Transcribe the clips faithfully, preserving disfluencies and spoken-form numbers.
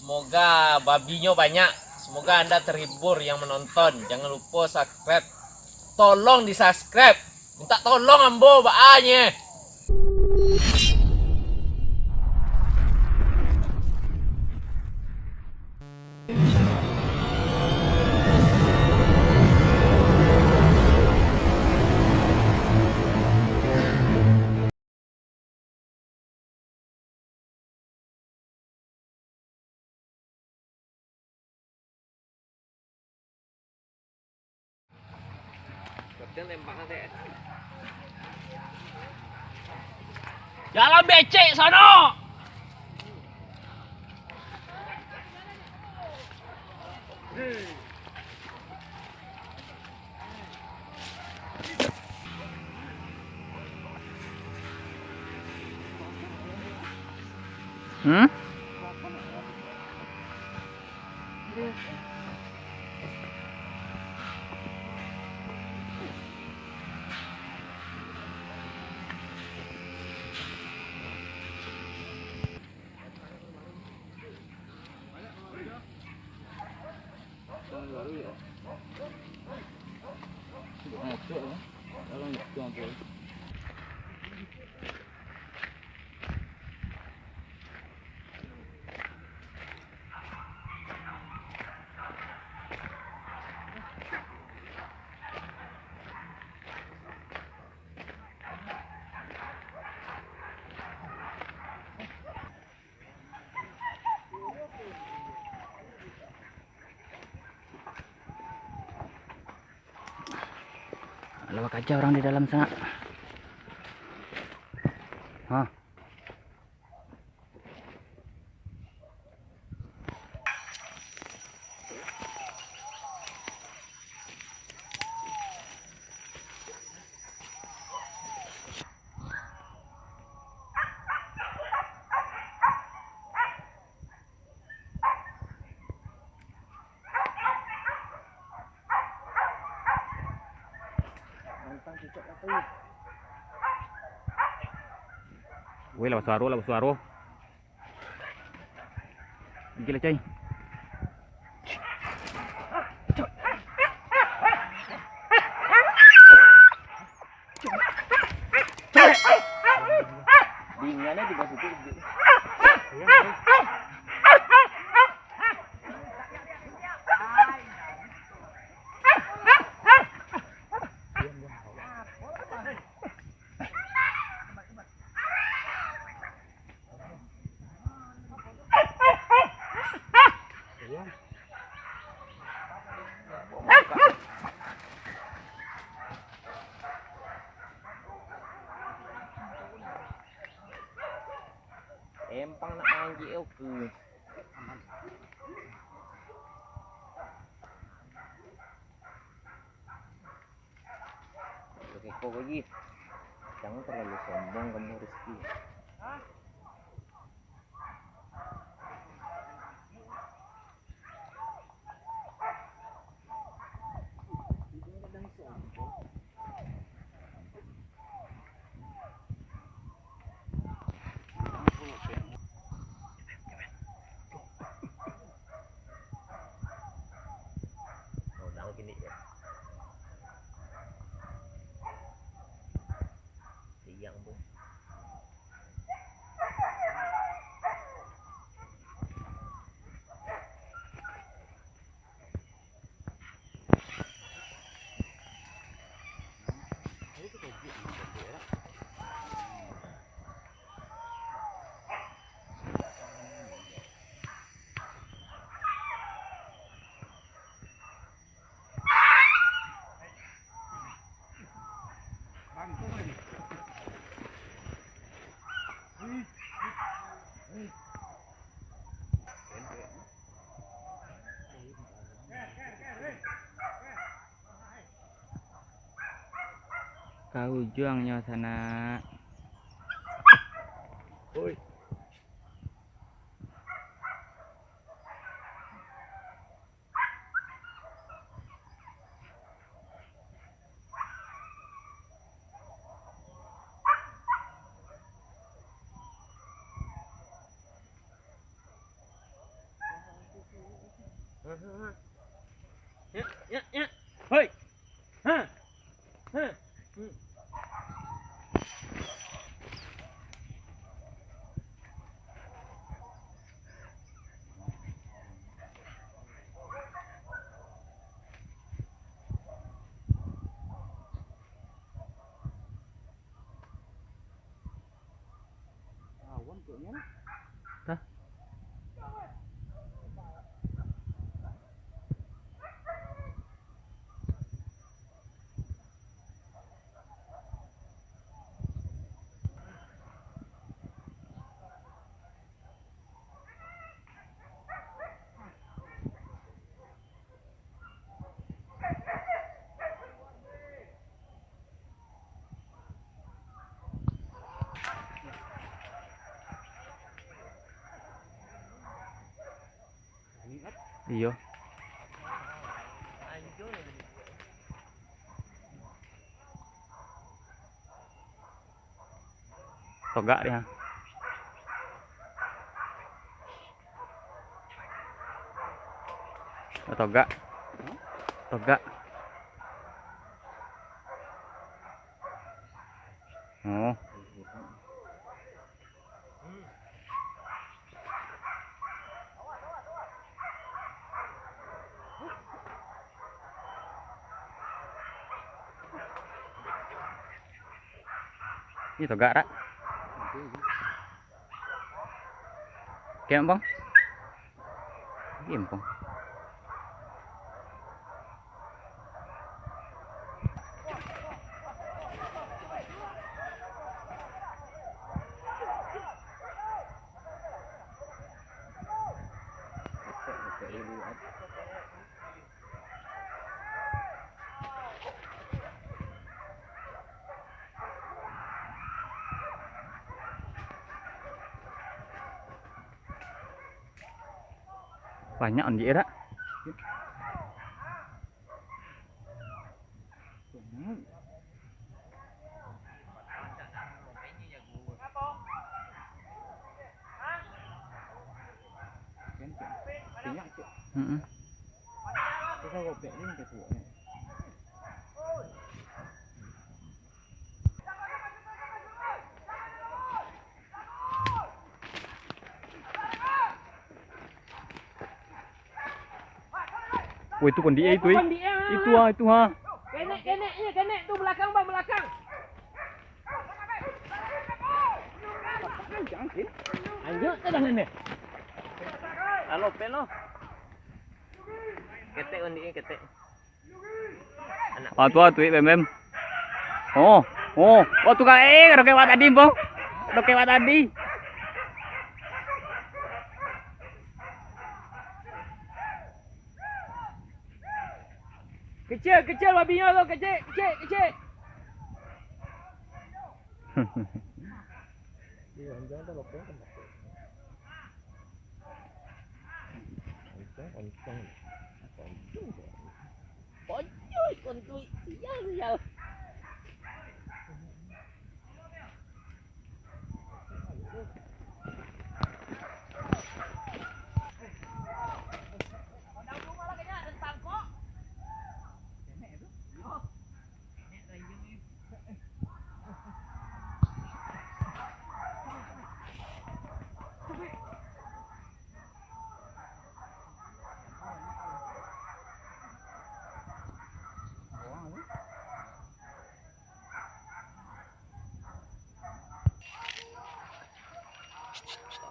Semoga babinyo banyak. Semoga anda terhibur yang menonton. Jangan lupa subscribe. Tolong di-subscribe. Minta tolong ambo, baa nye. Jalan becek sono! Hmm? Alah, bakaja urang di dalam sana. Ha. Weh, lah basuaro, lah basuaro. Gila, coy. Dingannya di bawah situ. Empang nak manjek oke. Oke, kok lagi? Jangan terlalu sombong kamu, Rizky. Ka ujuangnyo sanak. Oi. Ya, ya, ya. Hoi. Ha. Ha. Hmm. Hah? Iyo. Togak dia. Togak. Togak. Oh. Ih, togak, Rak. Kempong. Kempong. Banyak ondiak, Rak. Mm-mm. Woi, itu kondik eh, itu eh. Itu ah, itu ha. Kenek-keneknyo, kenek tu belakang, bang, belakang. Lanjut tu dah ni. Alo, pen lo. Ketek kondik eh, ketek. Ah, tu, ah, tu, eh, bem, bem. Oh, oh. Oh, tu kan, eh, roket wak tadi, Bang. Roket wak tadi. Kecil, kecil, babinyo tu, kecil, kecil, kecil. Koncuy, koncuy. Sial, sial.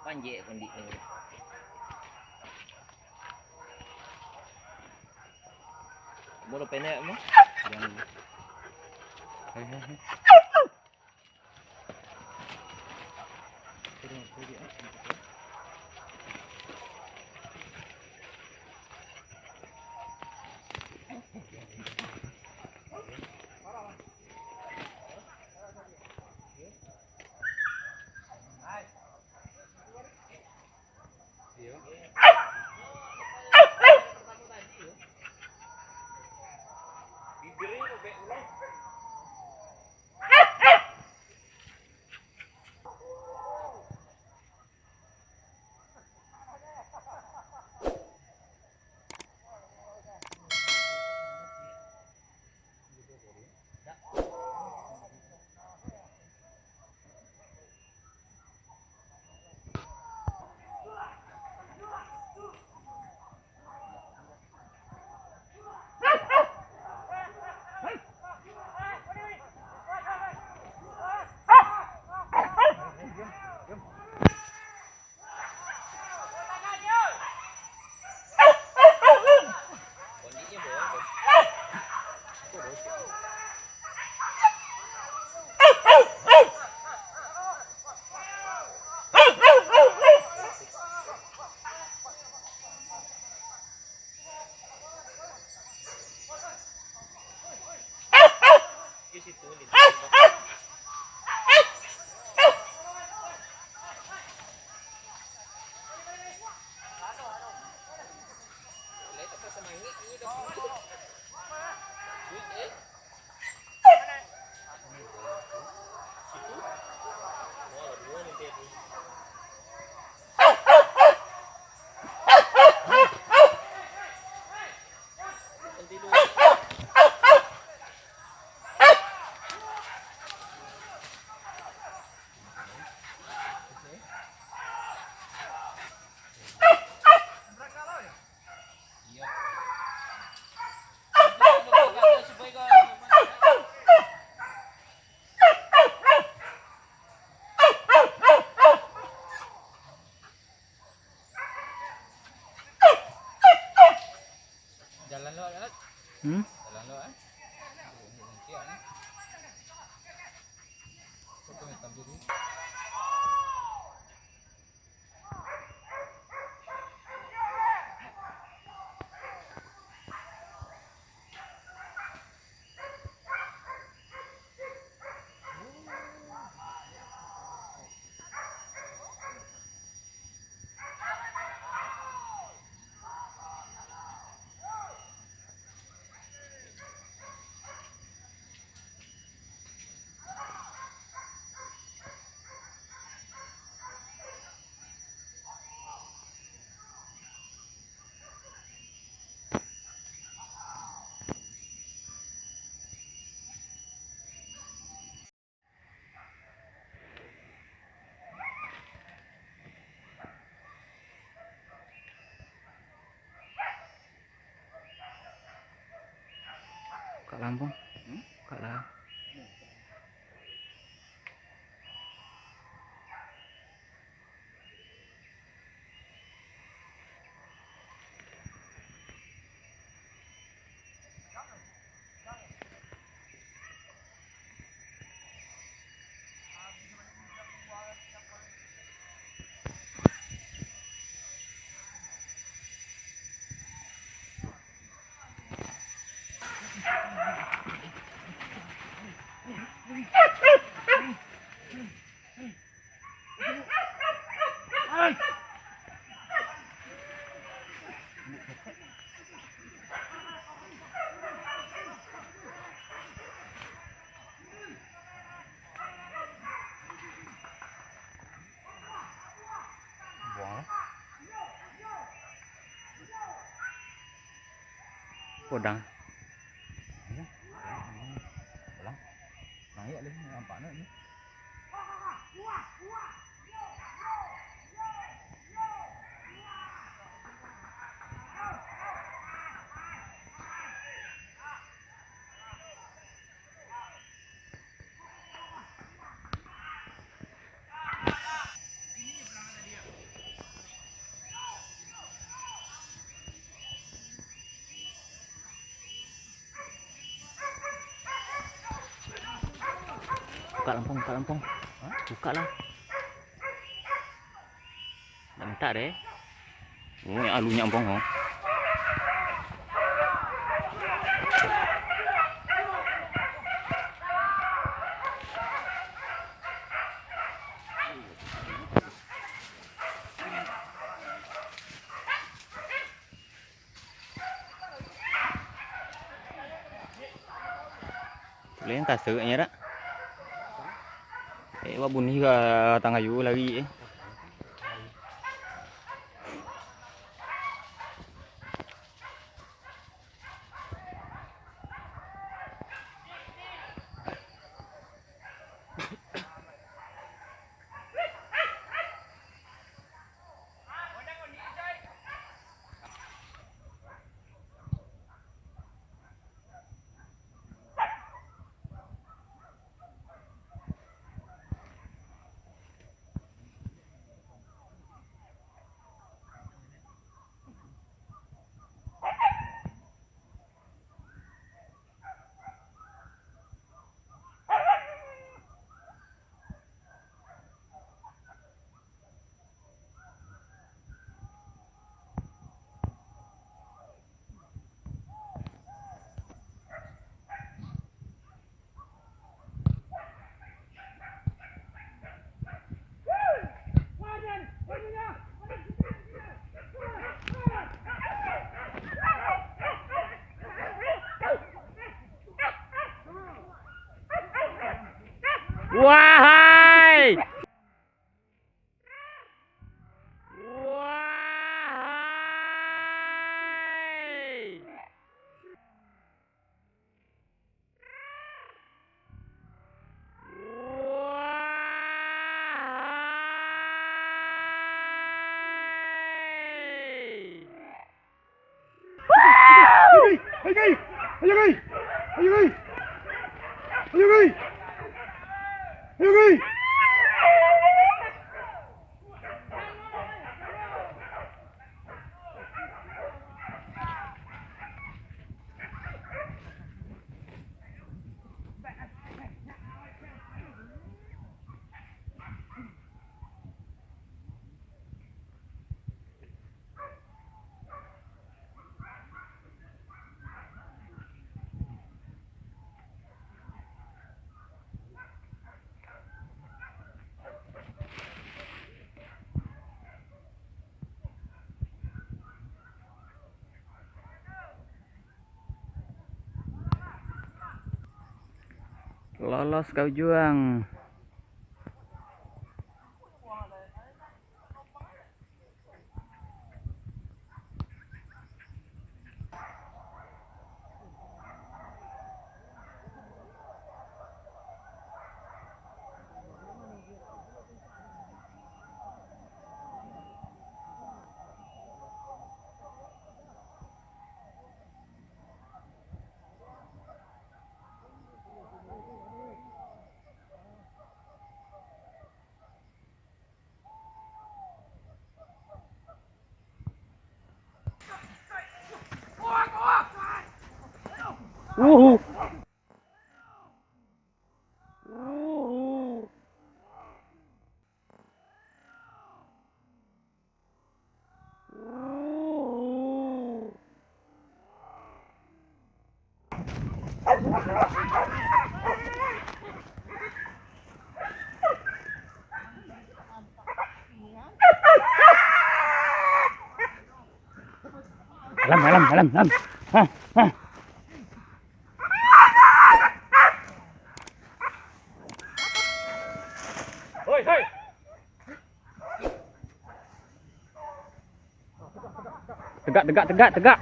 Panjek kondik ni. Bola pendek mah. Jalan lo, Alex. Hmm? Jalan lo, eh. Nanti, eh. Foto hitam dulu. Buka lampu. Hmm? Buka lah. Buang lah. Podang. Naiak lagi, nampak nak ni. Buka lampung, buka lampung. Buka lah. Nak mintak deh. Oh, yang alunyo ampong, oh. Uleng kasut nyo dak? Eh, wak bunyi ka tangayu lari, eh. Ayo, Gai! Ayo, Gai! Ayo, Gai! Ayo, Gai! Ayo, Gai! Lolos ka ujuang. Uhu. Uhu. Alam, alam, alam, alam. Hah, hah. Hoi, hoi. Tegak, tegak, tegak, tegak.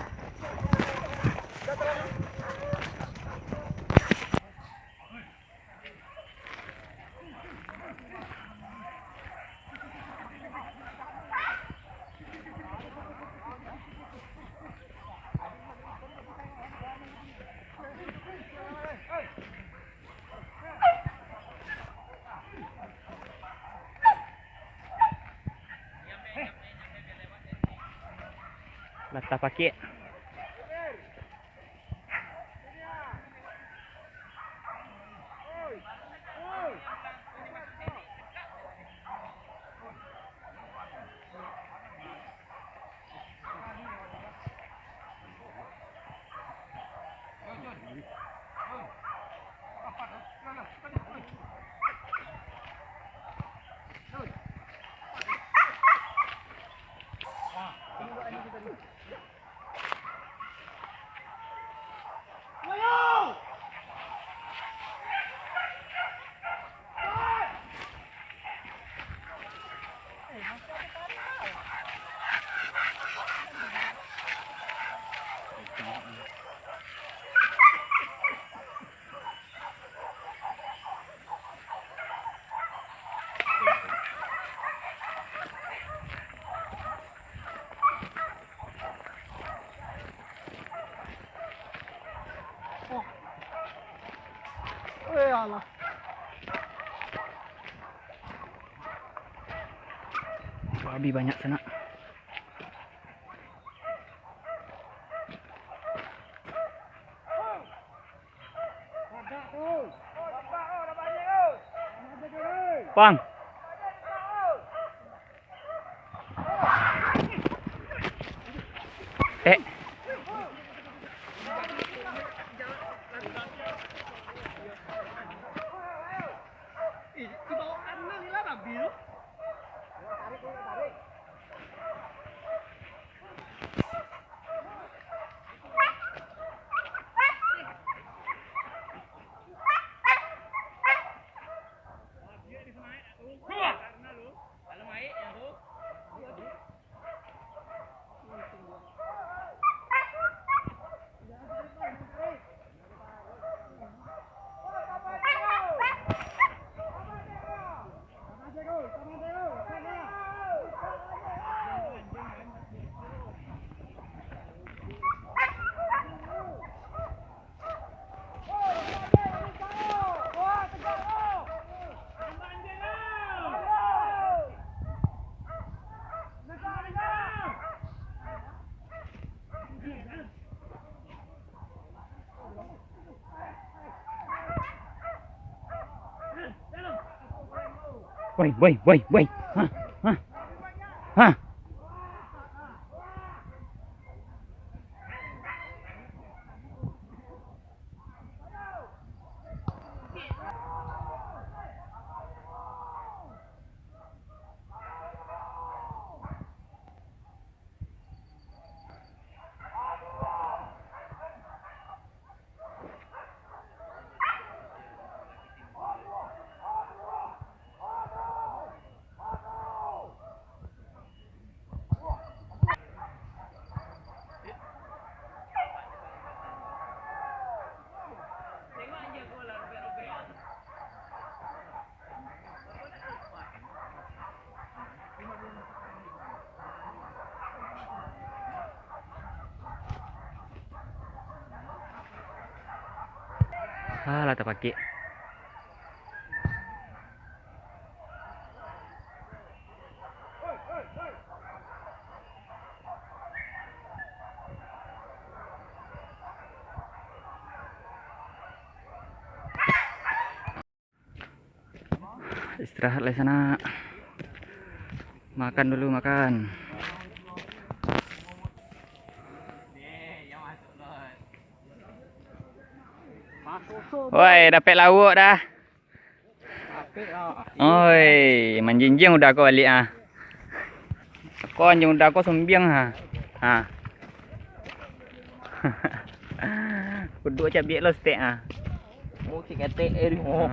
Latah pakik. Eh, alah. Babi banyak sanak. Pang. Eh. Woi, woi, woi, woi. Ha, ha, ha. Ah, lah tapakik. Istirahat lah sanak. Makan dulu, makan. Woi, dapek lauak dah. Oi, manjinjiang udah ko baliak ah. Ko anjiang udah ko sumbiang ha. Ha. Kuduak cabiak lo stek ah. Oh, cik ketek eh, oh.